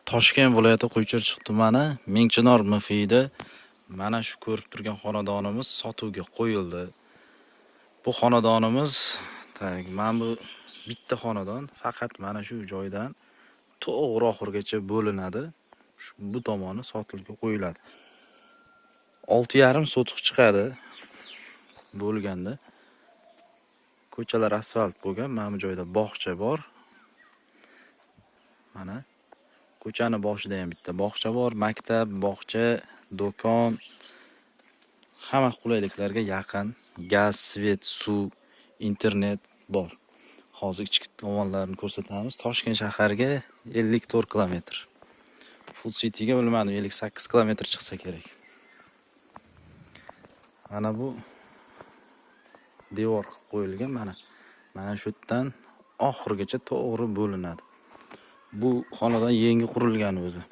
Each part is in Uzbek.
Toshkent viloyati Quychirchiq tumani Mingchinor MFIda mana shu ko'rib turgan xonadonimiz sotuvga qo'yildi. Bu xonadonimiz, mana bu bitta xonadon, faqat mana shu joydan to'g'ri oxirigacha bo'linadi. Shu bu tomoni sotuvga qo'yiladi. 6,5 sotix chiqadi bo'lganda. Ko'chalar asfalt bo'lgan, mana bu joyda bog'cha bor. Mana ko'chani boshida ham bitta bog'cha bor, maktab, bog'cha, do'kon, hamma qulayliklarga yaqin, gaz, svet, suv, internet bor. Hozir ichki tomonlarini ko'rsatamiz. Toshkent shahariga 54 kilometr. Food Cityga bilmadim, 58 kilometr chiqsa kerak. Mana bu devor qilib qo'yilgan, mana shu yerdan oxirigacha to'g'ri bo'linadi. Bu xonadon yangi qurilgan o'zi.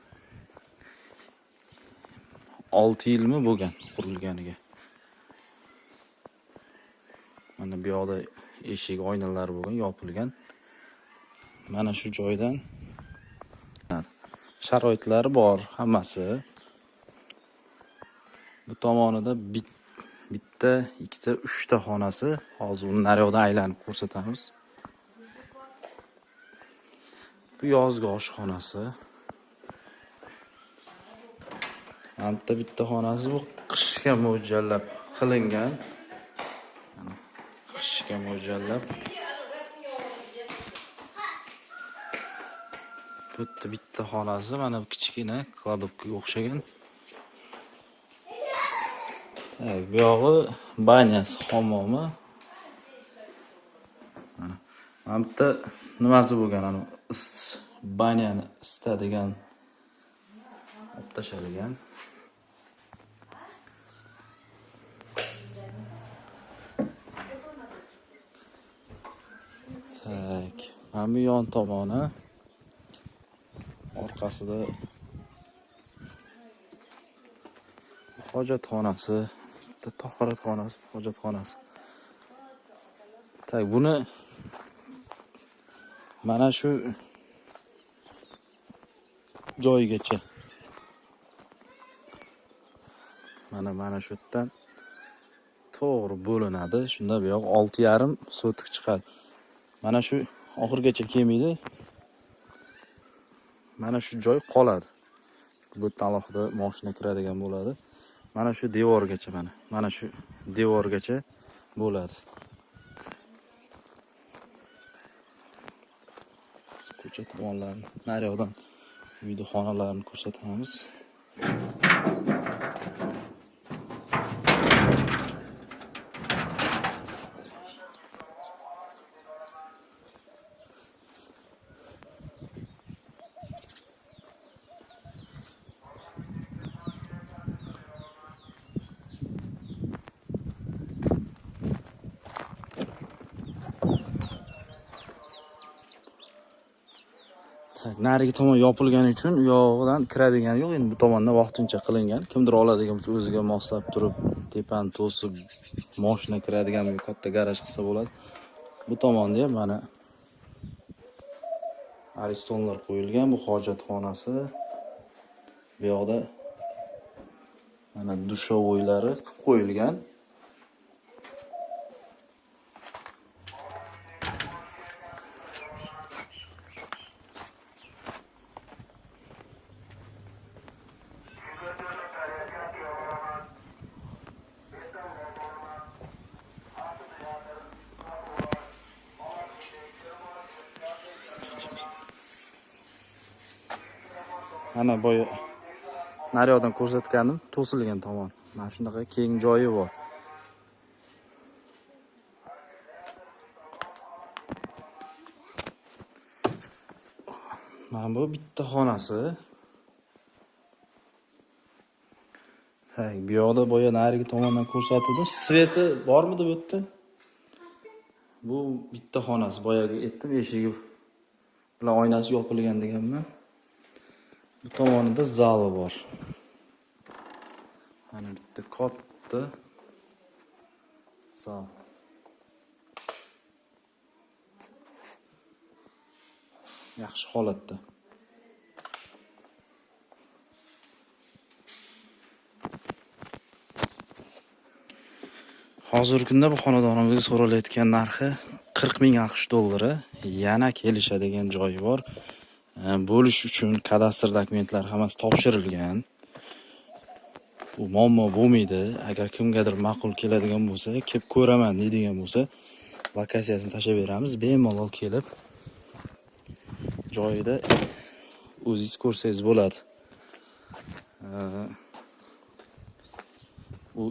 6 yilmi bo'lgan qurilganiga. Mana bu yoqda eshik, oynalar bo'lgan, yopilgan. Mana shu joydan sharoitlari bor hammasi. Bu tomonida bitta, ikkita, uchta xonasi. Hozir uni naryoqdan aylanib ko'rsatamiz. Bu yozgi oshxonasi. Mana bitta xonasi bu qishga mo'ljallab qilingan. Mana qishga mo'ljallab. Bu yerda bitta xonasi, mana bu kichkina kladovkaga o'xshagan. Bu yog'i banyasi, hammomi. Mana bu yerda nimasi bo'lgan, ana banyani isitadigan olib tashalgan. Tak, mana bu yon tomoni, orqasida hojatxonasi, bitta tahoratxonasi, hojatxonasi. Tak, buni mana shu joygacha, mana shu yerdan to'g'ri bo'linadi. Shunda bu yoq 6,5 sotix chiqadi. Mana shu oxirigacha kelmaydi. Mana shu joy qoladi. Bu yerdan alohida mashina kiradigan bo'ladi. Mana shu devorgacha, mana shu devorgacha bo'ladi. Ko'cha tomonlarini, naryoqdan uyni xonalarini ko'rsatamiz. Narigi tomon yopilgani uchun u yog'idan kiradigan yo'q. Endi bu tomondan vaqtincha qilingan. Kimdir oladigan bo'lsa o'ziga moslab turib, tepani to'sib, mashina kiradigan bir katta garaj qilsa bo'ladi. Bu tomonda ham mana aristonlar qo'yilgan. Bu hojatxonasi. Bu yoqda mana dushovoylari qilib qo'yilgan. Mana boya naryoqdan ko'rsatganim to'silgan tomon. Mana shunaqa keng joyi bor. Mana bu bitta xonasi. Bu yoqda boya narigi tomondan ko'rsatdim. Sveti bormidi bu yerda? Bu bitta xonasi. Boyagi aytdim, eshigi bilan oynasi yopilgan deganman. Bu tomonida zali bor. Mana bitta katta zal. Yaxshi holatda. Hozirgi kunda bu xonadonimizga so'ralayotgan narxi 40 ming AQSh dollari. Yana kelishadigan joyi bor. Bo'lish uchun kadastr dokumentlari hammasi topshirilgan. Bu muammo bo'lmaydi. Agar kimgadir ma'qul keladigan bo'lsa, kelib ko'raman deydigan bo'lsa, lokatsiyasini tashlab beramiz. Bemalol kelib joyida o'zingiz ko'rsangiz bo'ladi. U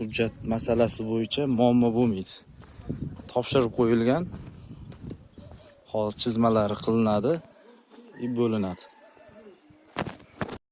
hujjat masalasi bo'yicha muammo bo'lmaydi. Topshirib qo'yilgan. Hozir chizmalari qilinadi, и bo'linadi.